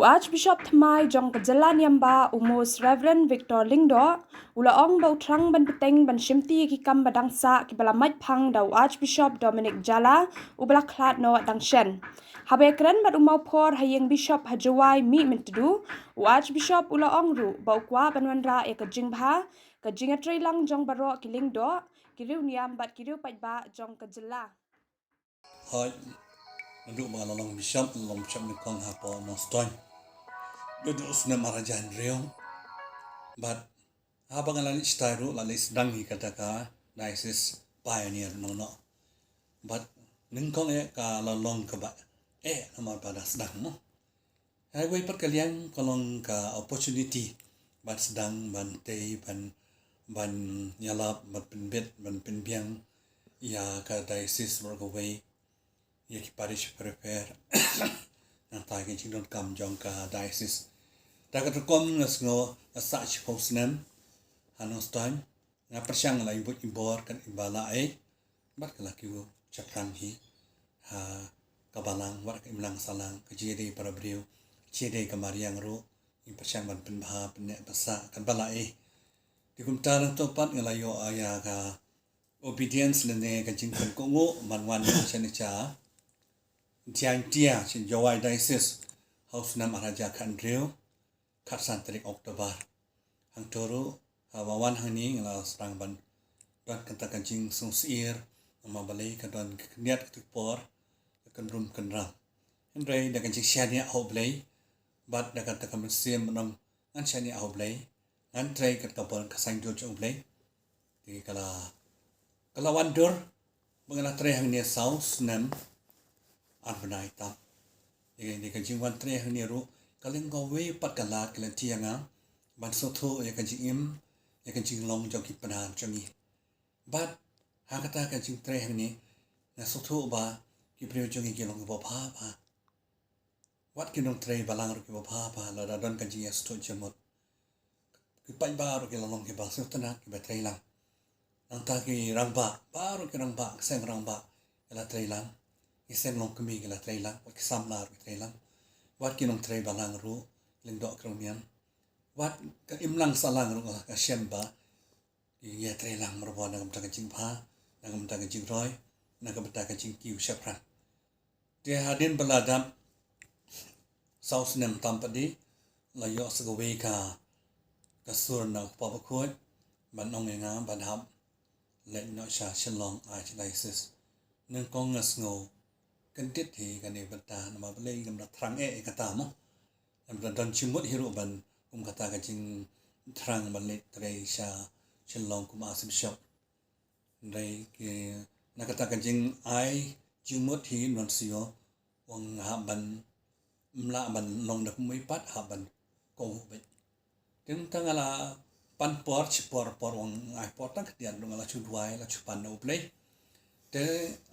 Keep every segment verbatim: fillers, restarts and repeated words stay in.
U Archbishop thymmai jong ka jylla Niamba, u Most Reverend Victor Lyngdoh, u la ong ba u thrang ban bteng ban shimti ïa ki kam ba dang sah kiba la mait phang da u Archbishop Dominic Jala, uba la khlad noh dang shen. Haba ïakren bad u mawphor ha ïing Bishop ha Jowai mynhynnin, u Archbishop u la ong ruh ba u kwah ban wanrah ïa ka jingbha, ka jingïatreilang jong baroh ki Lyngdoh, ki riewniam bad ki riew paidbah jong ka jylla. Hooid, naduh ba nga la long bishop, la long bishop nyngkong hapoh Nongstoiñ. Naduh u snem ar hajar hynriew. Bad haba nga la leit shatai ruh, la leit sdang hi kata ka diocese pioneer noh noh. Bad nyngkong eh ka la long kaba eh namar ba da sdang mo. Ha kawei pat ka liang ka long ka opportunity ban sdang, ban tei, ban, ban ïalap, ban pynbit, ban pynbiang ïa ka diocese baroh kawei, ïa ki parish periphery. Nangta ki jingdonkam jong ka diocese. Da kata ka rukom nga sngew nga sah shiphew snem ha Nongstoiñ. Nga pyrshang la ïa buit ïa bor kat iba la ei. Bad ka la kiew shaphrang hi ha ka balang, wat ka imlang sahlang, ka jingïadei para briew, ka jingïadei ka mariang ruh, ngi pyrshang ban pynbha, pynneh, pynsah katba la ei. Te kumta nangta pat nga la ïoh ïa ka obedience lane ka jingpynkohnguh ban wan shane sha Jaintia, sha Jowai Diocese, ha u snem ar hajar khathynriew, khatsan tarik October. Hangto ruh, haba wan hangne nga la sdang ban don kata ka jingsngewsyier, namar balei ka don ka khyndiat kata ka por ka kynrum kynram. Hynrei da ka jingshaniah ha U Blei bad da kata ka mynsiem ban ong ngan shaniah ha U Blei, ngan trei kat kaba ka saiñdur jong U Blei. Te ka la, ka la wan dur ba nga la trei hangne saw snem ar bnai tam. Te ka jingwan trei hangne ruh ka long kawei pat ka lad ka lynti ïa nga ban sngewthuh ïa ka jingim, ïa ka jinglong jong ki khynnah jong ngi. Bad ha kata ka jingtrei hangne nga sngewthuh ba ki briew jong ngi ki long kiba bha bha. Wat ki nongtrei balang ruh kiba bha bha, lada don ka jingïasngewthuh jingmut. Ki paidbah ruh ki la long kiba sngewtynnat, kiba trei lang. Nangta ki rangbah, baroh ki rangbah, ki seng rangbah ki la trei lang. Ki seng longkmie ki la trei lang, wat ki samla ruh ki trei lang. Wat ki nongtrei balang ruh, lyngdoh ki riewniam. Wat ka imlang sahlang ruh ka shem ba ki ïatrei lang marwei na ka bynta ka jingbha, na ka bynta ka jingroi, na ka bynta ka jingkiew shaphrang. Te hadien ba la dap saw snem tam pat de, la ïoh sa kawei ka, ka sur na U Kpa Bakhuid ban ong ïa nga ban hap leit noh sha Shillong Archdiocese. Nyngkong nga sngew kyndit hi kane bynta, namar balei ngam da thrang eh ïa kata mo. Ngam da don jingmut hi ruh ban kum kata ka jingthrang ban leit trei sha Shillong kum Archbishop. Hynrei ki, na kata ka jingai jingmut hi ngan shu ong hap ban, ym lah ban long da kumwei pat, hap ban kohnguh beit. Te nangta nga la pan por, shi por por, ong ai por tang khyndiat ruh nga la shu duwai, la shu pan na U Blei. Te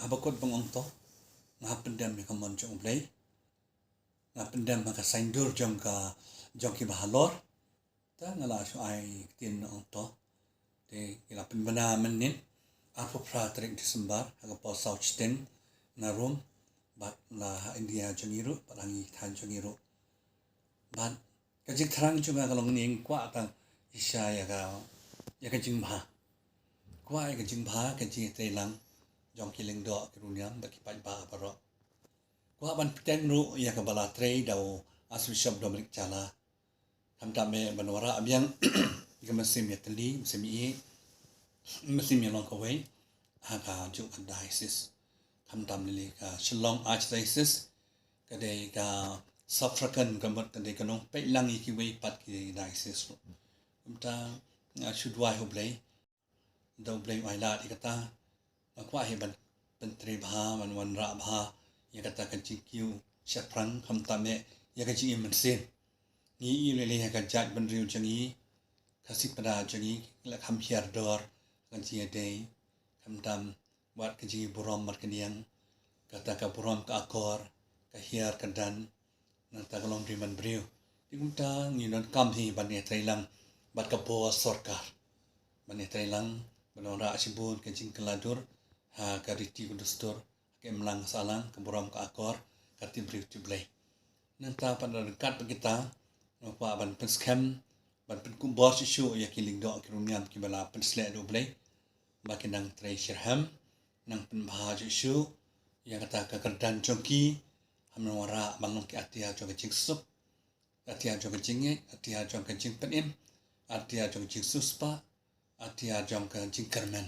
haba kut ba nga ong to, nga hap pyndem ïa ka mon jong U Blei. Nga pyndem ha ka saiñdur jong ka, jong kiba halor. Te nga la shu ai ktien na ong to. Te ki la pynbna mynnin arphew phra tarik December ha ka por saw shiteng na Rome, bad la ha India jong ngi ruh, bad ha ngi thaiñ jong ngi ruh. Bad ka jingthrang jong nga ka long ne nga kwah tang shisha ïa ka, ïa ka jingbha. Kwah ïa ka jingbha, ka jingïatreilang jong ki lyngdoh, ki riewniam bad ki paidbah baroh. Kwah ban bteng ruh ïa kaba la trei da u Archbishop Dominic Jala. Khamtam eh ban wanrah biang ïa ka mynsiem ïatylli, mynsiem ïeit, mynsiem ïalong kawei ha kajuh ka diocese. Khamtam lei lei ka Shillong Archdiocese ka dei ka suffragan, ka mut ka dei ka nongpeitlang ïa kiwei pat ki diocese ruh. Kumta nga shu duwai ha U Blei, da U Blei u ailad ïa kata. Nga kwah hi ban pyntrei bha, ban wanrah bha ïa kata ka jingkiew shaphrang, khamtam eh ïa ka jingim mynsiem. Ngi ïohi lei lei ha ka jaitbynriew jong ngi, ka sipda jong ngi, la kham hiar dor ka jingïadei, khamtam wat ka jingburom markylliang, kata ka burom ka akor, ka hiar ka dan, nangta ka longbriew manbriew. Te kumta ngi donkam hi ban ïatreilang bad ka bor sorkar, ban ïatreilang, ban wanrah shibun ka jingkylla dur ha ka riti ka dustur, ka imlang sahlang, ka burom ka akor, ka tip briew tip Blei. Nangta pat la ryngkat bad kita, nangta ban pynskhem, ban pynkup bor shuh shuh ïa ki lyngdoh ki riewniam kiba la pynsleh da U Blei, ba kin nang trei shitrhem, nang pynbha shuh shuh ïa kata ka kyrdan jong ki, ha ban wanrah ban long ki atiar jong ka jingsuk, atiar jong ka jingngeit, atiar jong ka jingpynim, atiar jong ka jingsiewspah, atiar jong ka jingkyrmen.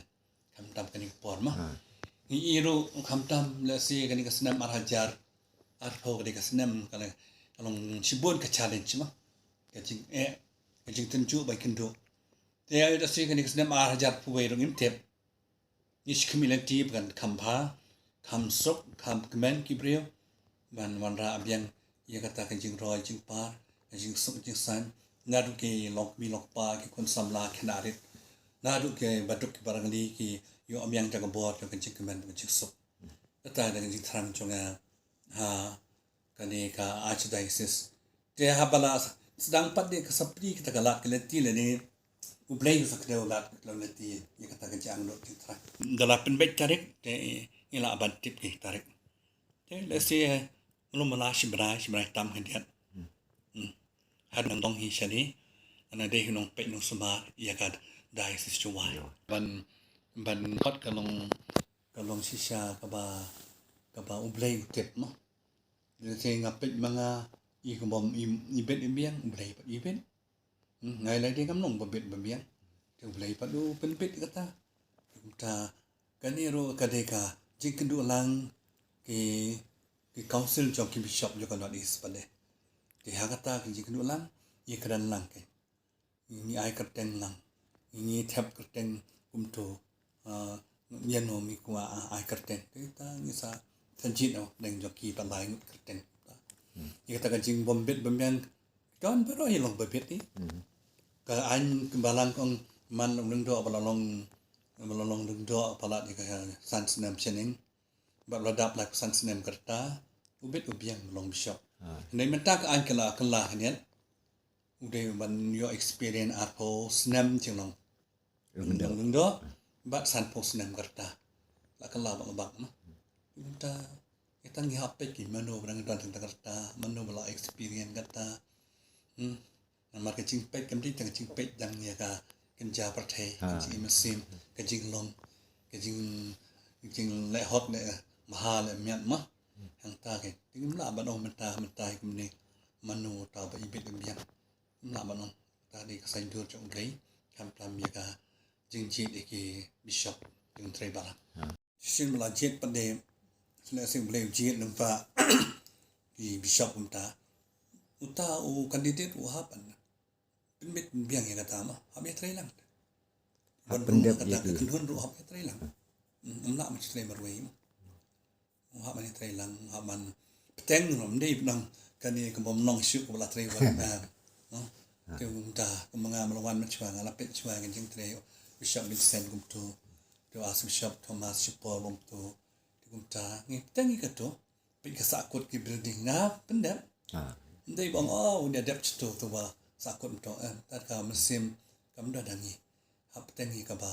Khamtam kane ka por ma. Ngi ïohi ruh khamtam, lehse kane ka snem ar hajar arphew, kane ka snem ka long, ka long shibun ka challenge ma. Ka jingeh, ka jingtynjuh ba ïakynduh. Te lehse kane ka snem ar hajar arphew wei ruh ngim tip. Ngi shu khmih lynti ba kan kham bha, kham suk, kham kmen ki briew ban wanrah biang ïa kata ka jingroi jingpar, ka jingsuk jingsaiñ, naduh ki longkmie longkpa, ki khun samla, ki khynnah rit, naduh ki baduk ki barangli, ki ïoh biang da ka bor jong ka jingkmen, ka jingsuk. Kata ka dei ka jingthrang jong nga ha kane ka Archdiocese. Te haba la sdang pat de ka sap ïa kata ka lad ka lynti lane U Blei u sa kdew lad ka lynti ïa kata ka jingangnud jingthrang. Da la pynbeit tarik te ngi lah ban tip ki tarik. Te lehse mlum mala shi bnai, shi bnai tam khyndiat. Hmm. Hadien nang dong hi shane, nang dei hi nongpeit nongsumar ïa ka Diocese Jowai. Ban, ban khot ka long, ka long shisha kaba, kaba U Blei u tip mo. Lehse nga peit ma nga, i kaba ym, i bit i biang, U Blei pat i bit. Hmm, nga ïa lade ngam long ba bit ba biang. Te U Blei pat u pynbit kata. Kumta kane ruh ka dei ka jingkynduh lang ki, ki council jong ki bishop jong ka North East pat de. Te ha kata ka jingkynduh lang, ïa kren lang ki. Ngi ai kyrteng lang. Ngi thep kyrteng kumto. Ah, ïa no mi kwah, ah, ai kyrteng. Te ta ngi sa, sa jied noh dang jong ki pat lai ngut kyrteng. Hmm. Ïa kata ka jingbym bit bym biang. Don baroh ïa long ba bit i. Hmm. Ka aiñ ka balang kong man long lyngdoh ba la long, ba la long lyngdoh palat ïa ka san snem shaneng. Ba la dap la ka san snem ka rta. U bit u biang ba long bishop. Ah. Hynrei mynta ka aiñ ka la, ka la hynrei. U dei ban ïoh experience arphew snem jinglong. Lyngdoh. Lyngdoh, bad sanphew snem ka rta. La kylla bad la bak, no. Mynta, ita ngi hap peit ki mano ba dang don tang ka rta, mano ba la experience ka rta. Hmm. Namar ka jingpeit kam dei tang ka jingpeit dang ïa ka kynja pyrthei, ka jingim mynsiem, ka jinglong, ka jing, jingleh hok leh bha leh miat mo. Hangta ka, te ngim lah ban ong mynta, mynta hi kumne, mano uta ba ibit im biang. Ngim lah ban ong. Kata dei ka saiñdur jong U Blei, khamtam ïa ka jingjied ïa ki bishop, jingtrei balang. Ha. Shisien ba la jied pat de, shisien U Blei u jied lyngba ki bishop kumta. Uta u candidate u hap ban pynbit pynbiang ïa kata mo, hap ïatrei lang. Hap pyndep ïa kata ka kynhun ruh hap ïatrei lang. Hmm, ym lah ban trei marwei mo. U hap ban ïatrei lang, u hap ban bteng ruh, ym dei ban kane ka bym long shuh kaba la trei wan. Ah. No? Ha. Te kumta, kumba nga ma la wan mynshuwa, nga la peit shuwa ka jingtrei Bishop Vincent kumto. Te Archbishop Thomas Shipor kumto. Te kumta, ngi bteng ïa kato. Peit ka sahkut ki building nga pyndep. Ha. Ym dei ba ong, oh, u dep shito to ba sahkut to, eh, tat ka mynsiem kam da dang ngi. Hap bteng ïa kaba,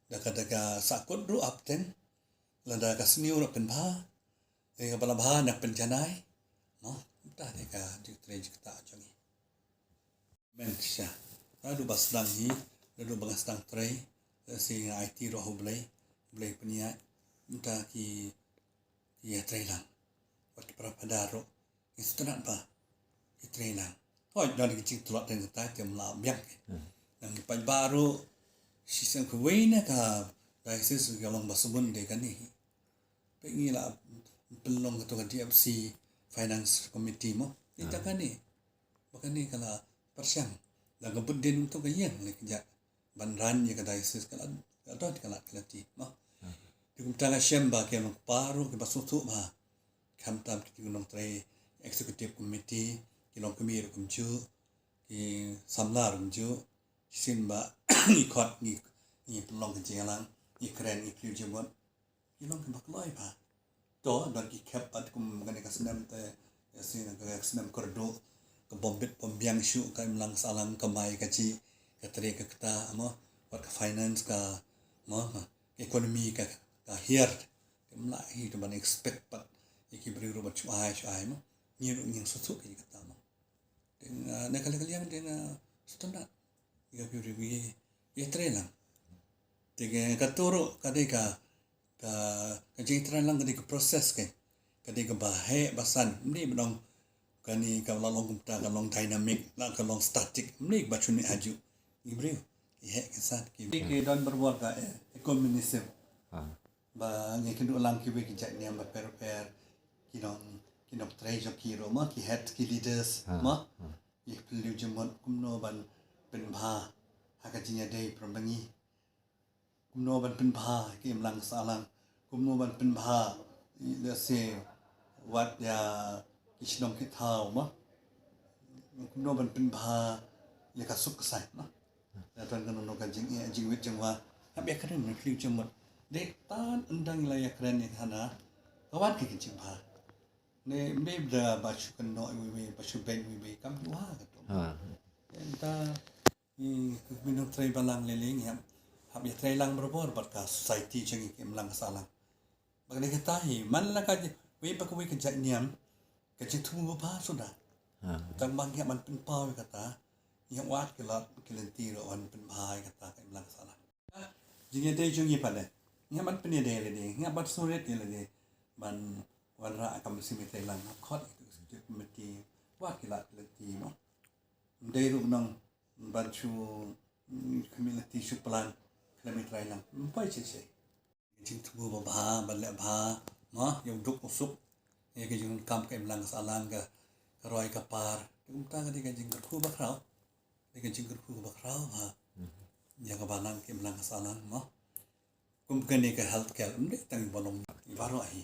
da ka, da ka sahkut ruh hap bteng. Lada ka sniew ruh pynbha, eh, kaba la bha na pynjanai. Mo, kumta dei ka jingtrei jingktah jong ngi. Amen, shisha. Naduh ba sdang hi, naduh ba nga sdang trei, eh, shi nga aiti ruh ha U Blei, U Blei pynïaid, mynta ki, ki ïatrei lang. Wat ki para phadar ruh, ngi sngewtynnat ba ki trei lang. Hooid, don ki jingtlot teng kata, te ym lah biang ki. Hmm. Nang ki paidbah ruh, shisha kawei na ka diocese ka long ba sbun de kane. Peit ngi la pynlong kato ka D F C Finance Committee mo. Ita kane. Ba kane ka la pyrshang. Da ka bud dien kato ka ïeng lei ka jaka ban run ïa ka diocese ka la, ka la don ka la, ka la ti mo. Te kumta nga shem ba ki nongkpa ruh kiba sngewthuh bha. Khamtam ki nongtrei executive committee, ki longkmie ruh kumjuh, ki samla ruh kumjuh. Shisien ba ngi khot ngi, ngi pynlong ka jingïalang, ngi kren ngi plie jingmut. Ki long kiba kloi bha. To, don ki khep pat kum kane ka snem te, ïa shisien ka snem kyrduh, ka bym bit bym biang shuh ka imlang sahlang, ka mai ka jih, ka trei ka kta, mo, bad ka finance ka, mo, ka economy ka, ka hiar. Kim lah hi to ban expect pat ïa ki briew ruh ban shu ai, shu ai, mo. Ngi ruh ngi sngewthuh ïa kata mo. Te nga, na ka liang ka liang te nga sngewtynnat ïa ka briew ïa, ïa trei lang. Te ka, kato ruh ka dei ka, ka, ka jingtrei lang ka dei ka process ka, ka dei kaba heh ba san, ym dei ba dang kane ka la long kumta, ka long dynamic, la ka long static, ym dei ba shane hajuh. Ki briew ki heh ki san, ki, ki don barabor ka, eh, ecumenicism. Ba ngi kynduh lang kiwei ki jait niam bapher bapher, ki nong, ki nongtrei jong ki ruh mo, ki head, ki leaders mo. Ngi pynliew jingmut kumno ban pynbha ha ka jingïadei para bangeit. Kumno ban pynbha ki imlang sahlang. Kumno ban pynbha, let's say, wat ïa ki shnong ki thaw mo. Kumno ban pynbha ïa ka suk ka saiñ mo. Ïa ton kano kano ka jing, ïa jingwit jingwa. Hap ïakren, pynliew jingmut. Dei tang ynda ngi la ïakren ïa kane, ka wan ki, ki jingbha. Ne, ym dei ba, ba shu kynnoh iwei iwei, ba shu beiñ iwei iwei, kam ju ha kato. Ynda ngi, ngi nongtrei balang lei lei, ngi hap, hap ïatrei lang barabor bad ka society jong ngi, ki imlang sahlang. Bad kane kata hi, man la ka ji, wei pa kawei ka jait niam, ka jingthmu babha suda. Tang ba ngi hap ban pynpaw ïa kata, ngi hap wad ki lad ki lynti ruh ban pynbha ïa kata ka imlang sahlang. Jingïadei jong ngi pat de, ngi hap ban pynïadei lade, ngi hap ban sngewrit ïa lade, ban wanrah ïa ka mynsiem ïatrei lang, hap khot ïa ka executive committee, wad ki lad ki lynti mo. Ym dei ruh nang ban shu, mm, committee shu plan khlem ïatrei lang. Ym poi shisha. Jingthmu babha, ban leh bha, mo, ïa u duk u suk. Ïa ka jingdonkam ka imlang ka sahlang, ka, ka roi ka par. Kumta ka dei ka jingkyrkhu bakhraw. Dei ka jingkyrkhu bakhraw ha ïa ka balang ka imlang ka sahlang mo. Kum kane ka healthcare, ym dei tang ba long, baroh hi.